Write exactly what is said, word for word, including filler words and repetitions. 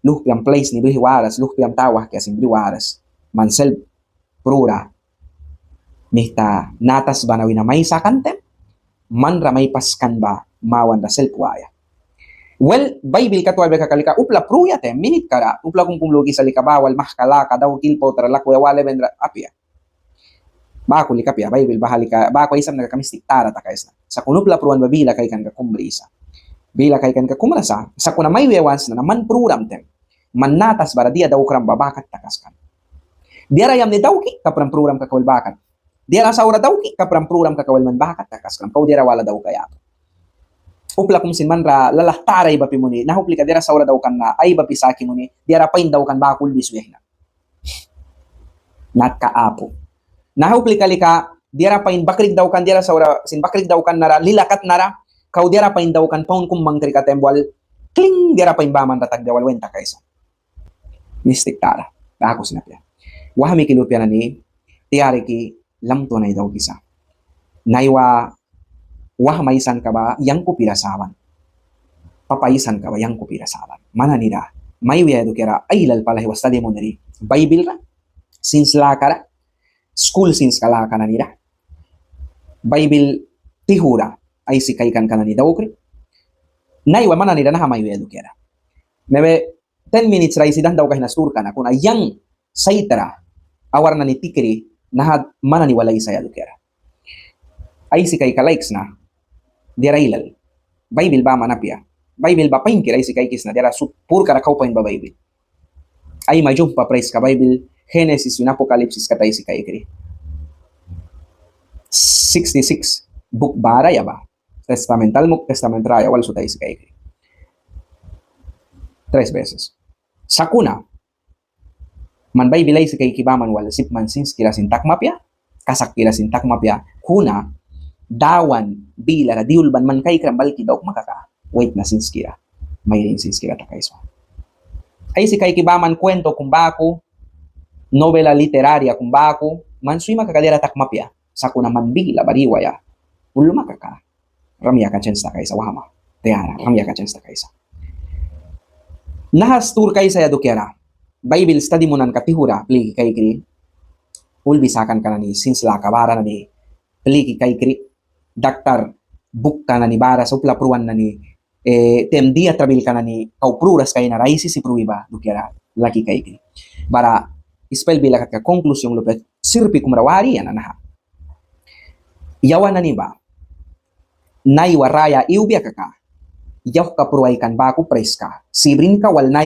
luhpiam plis ni brih waras, luhpiam tawahkia sin brih waras. Man selp prura mihta natas bana wina mai sakan taim, man ra mai paskan ba mawanra selp waia. Wel, Baibil kat wabia kaka lika upla pruya taim, minitkara upla kum kum lukisa lika ba wal mahka laka dauki, pautra lakwaia, wal heven ra apia. Baku lika apia, Baibil baha lika baku aisamna kaka mistik tara takaisna. Sakuna upla pruan ba bila kaikanka kum brisa. Bila kaikanka kum ra sa, sakuna mai wiaia want sna na man pruram taim, man natas bara dia daukram ba baha kat takaskan. Diara yamni dauki kapram pruram kaka wel baha kat. Diara saura dauki kapram pruram kaka wel man baha kat takaskram. Kau diara wala daukaia apu. Upla kum sin man ra lalah tara aibapi muni, naha uplika diara saura daukan na aibapi saki muni, diara pain daukan baku ulbi swiaia na. Natka apu. Naha uplika lika diara pain bakrik daukan, diara saura sin bakrik daukan nara, lila kat nara, kau diara pain daukan paun kum mangkrika taim wal kling diara pain baman ra takbia wal win takaisa. Mistik tara. Baku sin apia. Wahmiki lupia nani, tiariki lamtwan ai daukisa. Naiwa wahma aisanka ba yang kupira saban. Papa aisanka ba yang kupira saban. Man nanira mai wiaia dukiara ailal pali wa stadi munri. Baibil ra, sins lakara, skul sinska laka nanira, Baibil tihura aisi kaikanka nani daukri. Naiwa man nanira naha mai wiaia dukiara. Maybe ten minits ra aisi dan daukaisna sturka na, kuna yang saitra awar nani tikri naha man nani wal aisaia dukiara. Aisi kaikaia laik sna, diara ailal. Baibil baman apia. Baibil ba painkira aisi kaikisna, diara sut purkara kau pain ba Baibil. Ai mayumhpa praiska Baibil, Génesis wina Apocalipsis kat aisi kaikri. Sixty six buk bara ya ba. Testament almuk, Testament raya wal sut aisi kaikri. Tres veces. Sakuna man Baibil aisi kaiki baman wal sip man sinskira sin takma apia, kasakkira sin takma apia, kuna Dawan bilara di ulban man kaikram balki daukma kaka, waitna sinskira, mairin sinskira takaisa. Aisi kaiki baman cuento kum baku, novela literaria kum baku, man swima kaka diara takma apia, sakuna man bila bari waia ulma kaka, ramyaka chens takaisa, wahma tiara, ramyaka chens takaisa. Naha sturka aisaia dukiara Baibil stadi munanka tihura pliki kaikri, ulbi sakanka nani, sins laka bara nani pliki kaikri, daktar bukka nani bara sa, upla pruan nani, eh, taim dia trabilka nani kau pruras kainara aisi si prui ba dukiara laki kaikri. Bara ispel bila katka conclusión lupia sirpi kumra waria na naha. Yawan nani ba naiwa raya iwbia kaka, yauhka pruaia kan baku praiska, sibrinka wal nai